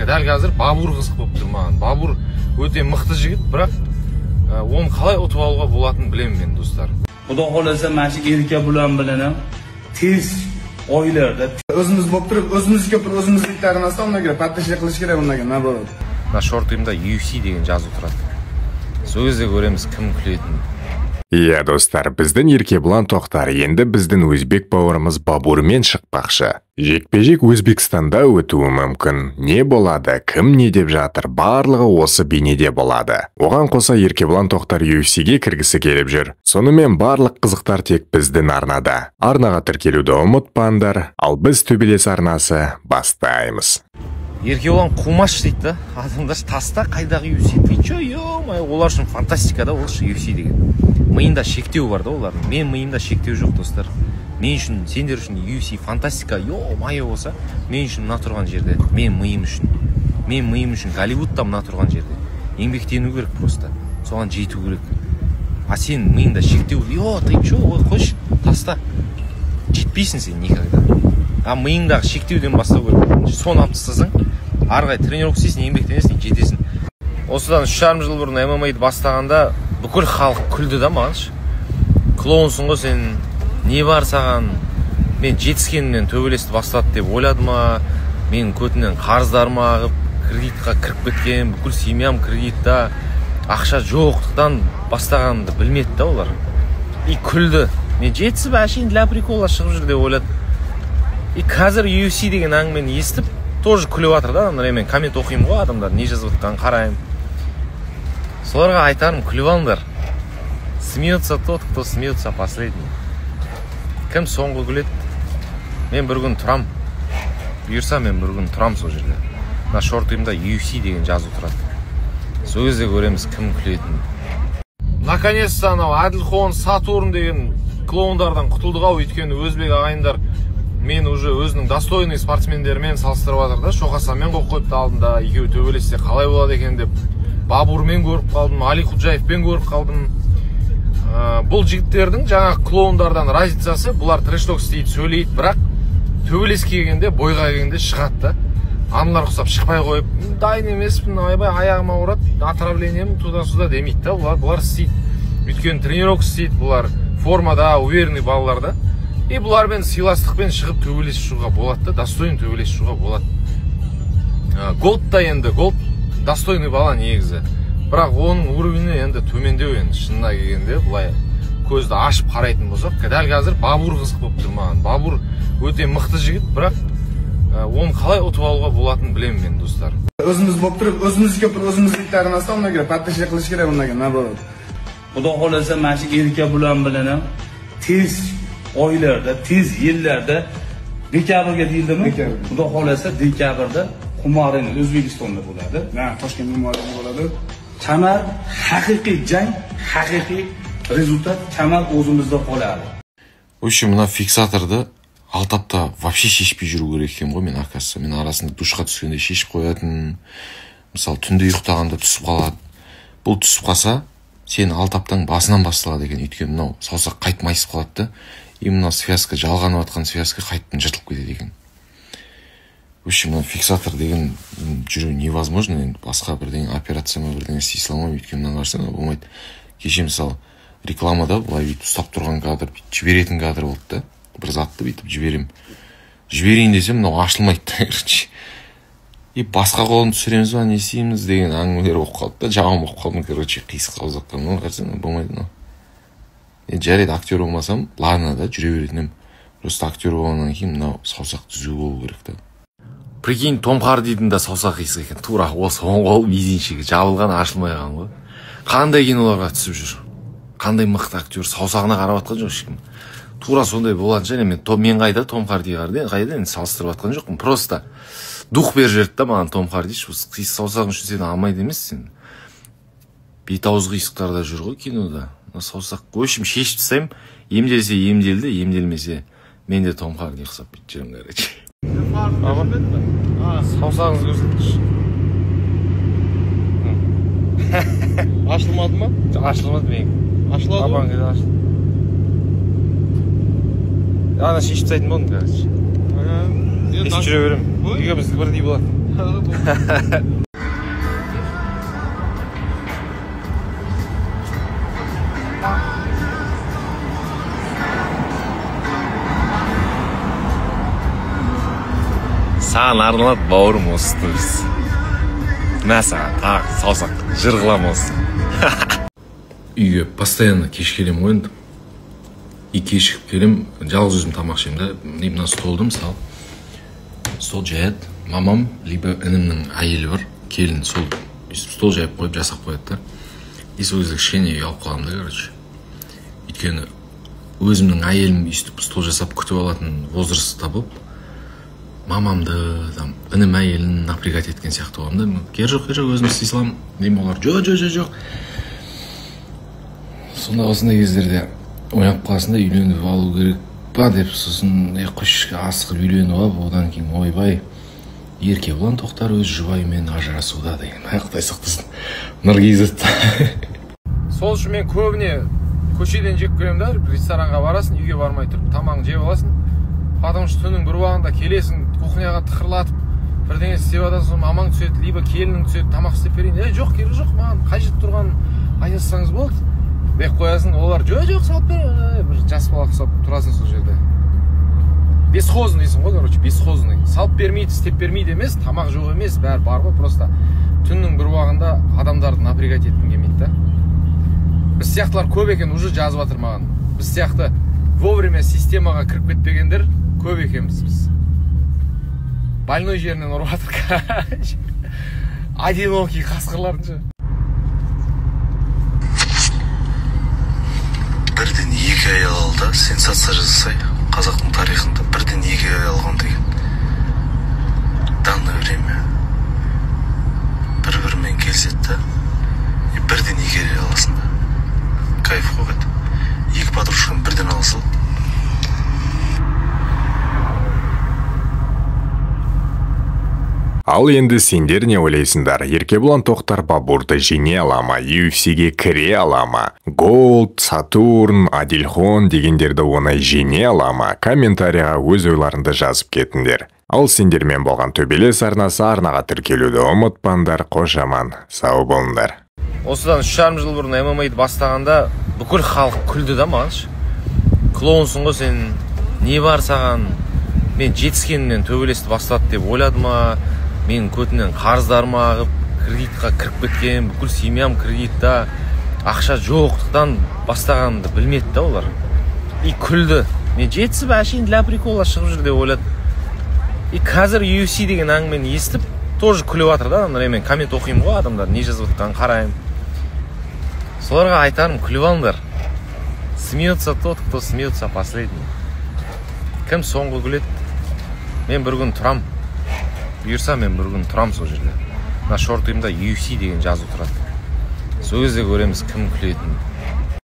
Дәл қазір Бабур қызық болып тұр маған. Бабур өте мықты жігіт, бірақ оны қалай ұтып алуға болатынын білемін мен, достар. Xudo xohlasa, mana shu Erkebulan bilan ham tez oylarda o'zimiz bo'lib turib, o'zimizga bir o'zimizning tarimasdan undan ko'ra поддержка qilish kerak undan наоборот. Мына шортымда UFC деген жазу тұрады. Сол кезде көреміз кім күлетінін. Иә, достар, біздің Еркебұлан Тоқтар енді біздің өзбек бауырымыз Бабурмен шықпақшы. Жекпе-жек Өзбекстанда өтуі мүмкін. Не болады, кім не деп жатыр, барлығы осы бейнеде болады. Оған қоса Еркебұлан Тоқтар UFC-ге кіргісі келіп жүр. Сонымен барлық қызықтар тек біздің арнада. Арнаға тіркелуді ұмытпаңдар, ал біз Төбелес арнасы бастаймыз. Еркебұлан қумаш дейді да, адамдар таста қайдағы UFC, ты чё, ё-моё, олар үшін фантастика да, ол UFC деген. Миында шектеу бар да олардың. Мен миымда шектеу жоқ, достар. Мен үшін, сендер үшін UFC фантастика, ё-моё болса, мен үшін мына тұрған жерде, мен миым үшін. Мен миым үшін Голливудта мына тұрған жерде. Еңбектену керек просто. Соған жету керек. А сен миыңда шектеу, ё, ты чё, ой, қойшы, таста. Жетпейсің сен никогда. А миыңдағы шектеуден бастау керек. Соны алып тастасаң, ары қарай тренировка істейсің, еңбектенесің, жетесің. Осыдан 3,5 жыл бұрын ММА-ды бастағанда бүкіл халық күлді да маған. Клоунсың ғой сен, не бар саған? Мен жетіскенімнен төбелесті бастады деп ойлады ма? Менің көтімнен қарыздарым ағып, кредитқа кіріп кеткен, бүкіл семьям кредитта, ақша жоқтықтан бастағанымды білмеді да олар. И күлді. Мен жетісіп әшейін для прикола шығып жүр деп ойлады. И қазір UFC деген әңгімені естіп, тоже күліп жатыр да адамдар. Мен коммент оқимын ғой, адамдар не жазып жатқанын қараймын. Соларға айтарым, күліп алыңдар. Смеется тот, кто смеется последний. Кім соңғы күледі? Мен бір күн тұрам. Бұйырса, мен бір күн тұрам сол жерде. Мына шортымда UFC деген жазу тұрады. Сол кезде көреміз кім күлетінін. Наконец-то анау Әділхон, Сатурн деген клоундардан құтылдық ау, өйткені өзбек ағайындар мен уже өзінің достойный спортсмендерімен салыстырып жатыр да. Шоқасанмен қойып қойыпты алдында, екеуі төбелессе қалай болады екен деп. Бабурмен көріп қалдым, Али Худжаевпен көріп қалдым. Бұл жігіттердің жаңағы клоундардан разницасы, бұлар трэш-ток істейді, сөйлейді, бірақ төбелеске келгенде, бойға келгенде шығады да. Аналар ұқсап шықпай қойып, дайын емеспін, ойбай аяғым ауырады, отравлением, туда-сюда демейді да. Бұлар істейді. Өйткені тренировка істейді, бұлар формада, уверенный балалар да. И бұлармен сыйластықпен шығып төбелесіп шығуға болады да, достойный төбелесіп шығуға болады. Голд та енді, Голд достойный бала негізі. Бірақ оның уровені енді төмендеу енді, шынына келгенде, былай көзді ашып қарайтын болсақ, дәл қазір Бабур қызық болып тұр маған. Бабур өте мықты жігіт, бірақ оны қалай ұтып алуға болатынын білемін мен, достар. O'zimiz bo'lib turib, o'zimizga bir o'zimizning tarimasdan undan ko'ra поддержка qilish kerak undan наоборот. Xudo xohlasa, mana shu Erkebulan bilan ham tez oylarda, tez yillarda dekabrga deyildimi? Dekabr. Xudo xohlasa dekabrda Humo Arena O'zbekistonda bo'ladi. Ha, Toshkent Humo Arena bo'ladi. Kamar haqiqiy jang, haqiqiy rezultat, kamar o'zimizda qoladi. В общем, мына фиксаторды 6 апта вообще шешпей жүру керек екен ғой мен, оказывается. Мен арасында душқа түскенде шешіп қоятын, мысалы түнде ұйықтағанда түсіп қалады. Бұл түсіп қалса, сен 6 аптаң басынан басталады екен, өйткені мынау саусақ қайтып майысып қалады да, и мынау связка, жалғанып жатқан связка қайтадан жыртылып кетеді екен. В общем, мына фиксатор деген жүру невозможно, енді басқа бірдеңе операция ма бірдеңе істей салмаймын, өйткені мынаны қарасаң болмайды. Кеше мысалы рекламада былай бүйтіп ұстап тұрған кадр, бүйтіп жіберетін кадр болды да, бір затты бүйтіп жіберем. Жіберейін десем, мынау ашылмайды да, короче. И басқа қолын түсіреміз ба, не істейміз деген әңгімелер болып қалды да, жаман болып қалдым, короче, қисық қаузаққа. Мынау қарасаң, болмайды мынау. Енді жарайды, актер болмасам, ладно да, жүре беретін едім. Просто актер болғаннан кейін мынау саусақ түзу болу керек та. Прикинь, Том Хардидің да саусақ қисық екен. Тура осы оң қол мизинчигі жабылған, ашылмай қалған ғой. Қандай киноларға түсіп жүр? Қандай мықты актер, саусағына қарап жатқан жоқ ешкім. Тура сондай болатын шығар. Мен қайда Том Харди қайда енді салыстырып жатқан жоқпын. Просто дух беріп жіберді да маған Том Харди. Осы қисық саусағың үшін сені алмайды емес сен. Бет ауыз қисықтар да жүр ғой кинода. Мына саусақ, в общем, шешіп тастаймын. Емделсе емделді, емделмесе мен де Том Харди ұқсап бүйтіп жүремін, короче. Саусағыңызды көрсетіңізші. Ашылмады ма? Ашылмады менікі. Ашылады ғой. Апаң келді, ашылды. Ана шешіп тастайтын болдым, короче. Естіп жүре беремін. Ой. Үйге біздікі бірдей болады. Саған арналады бауырым осы сторис. Мә саған тағы саусақ жыр қыламын осы. Үйге постоянно кеш келемін ғой енді. И кешігіп келем, жалғыз өзім тамақ ішемін да. Мына столды мысалы, стол жаяды, мамам, либо інімнің әйелі бар, келін сол стол жайып қойып жасап қояды да. И сол кезде кішкене ұялып қаламын да, короче. Өйткені өзімнің әйелім өйстіп стол жасап күтіп алатын возрастта болып, мамамды, там, інім әйелін напрягать еткен сияқты боламын да. Кері жоқ, кері жоқ, өзім істей саламын деймін, олар жоқ, жоқ, жоқ, жоқ. Сонда осындай кездерде ойланып қаласың да, үйленіп алу керек па деп, сосын қойшы асығып үйленіп алып, одан кейін ойбай, Еркебұлан Тоқтар өз жұбайымен ажырасуда деген. Құдай сақтасын. Наргиз. Сол үшін мен көбіне көшеден жеп көремін да, ресторанға барасың, үйге бармай тұрып тамағыңды жеп аласың. Потому что түннің бір уағында келесің, кухняға тықырлатып бірдеңе істеп жатасың, мамаң түседі, либо келінің түседі, тамақ істеп берейін. Е, жоқ, керек жоқ, маған қай жерде тұрғанын айта салсаңыз болды деп қоясың. Олар жоқ, жоқ, салып бер, бір жас бала ұқсап тұрасың сол жерде. Бесхозный дейсің ғой, короче, бесхозный. Салып бермейді, істеп бермейді емес, тамақ жоқ емес, бәрі бар ғой, просто түннің бір уағында адамдарды напрягать еткім келмейді да. Біз сияқтылар көп екен, уже жазып жатыр маған. Біз сияқты вовремя системаға кіріп кетпегендер көп екенбіз біз. Больной жерінен ұрып жатыр. Одинокий қасқырлардың ше. Бірден екі әйел алды, сенсация жасай. Қазақтың тарихында бірден екі әйел алған деген. Данное время бір-бірімен келіседі да, бірден екі әйел аласың да. Кайф қой. Екі подружканы бірден ала сал. Ал енді сендер не ойлайсыңдар? Еркебұлан Тоқтар Бабурды жеңе ала ма? UFC-ге кіре ала ма? Голд, Сатурн, Адилхон дегендерді оңай жеңе ала ма? Комментарияға өз ойларыңды жазып кетіңдер. Ал сендермен болған Төбелес арнасы, арнаға тіркелуді ұмытпаңдар. Қош аман, сау болыңдар. Осыдан 3,5 жыл бұрын ММА-ды бастағанда бүкіл халық күлді да маған. Клоунсың ғой сен, не бар саған? Мен жетіскенімнен төбелесті бастады деп ойлады ма? Менің көтімнен қарыздарым ағып, кредитқа кіріп кеткен, бүкіл семьям кредитта, ақша жоқтықтан бастағанымды білмеді да олар. И күлді. Мен жетісіп әшейін для прикола шығып жүр деп ойлады. И қазір UFC деген әңгімені естіп, тоже күліп жатыр да адамдар. Мен коммент оқимын ғой, адамдар не жазып жатқанын қараймын. Соларға айтарым, күліп алыңдар. Смеется тот, кто смеется последний. Кім соңғы күледі? Мен бір күн тұрам. Бұйырса мен бір күн тұрам сол жерде. Мына шортымда UFC деген жазу тұрады. Сол кезде көреміз кім күлетінін.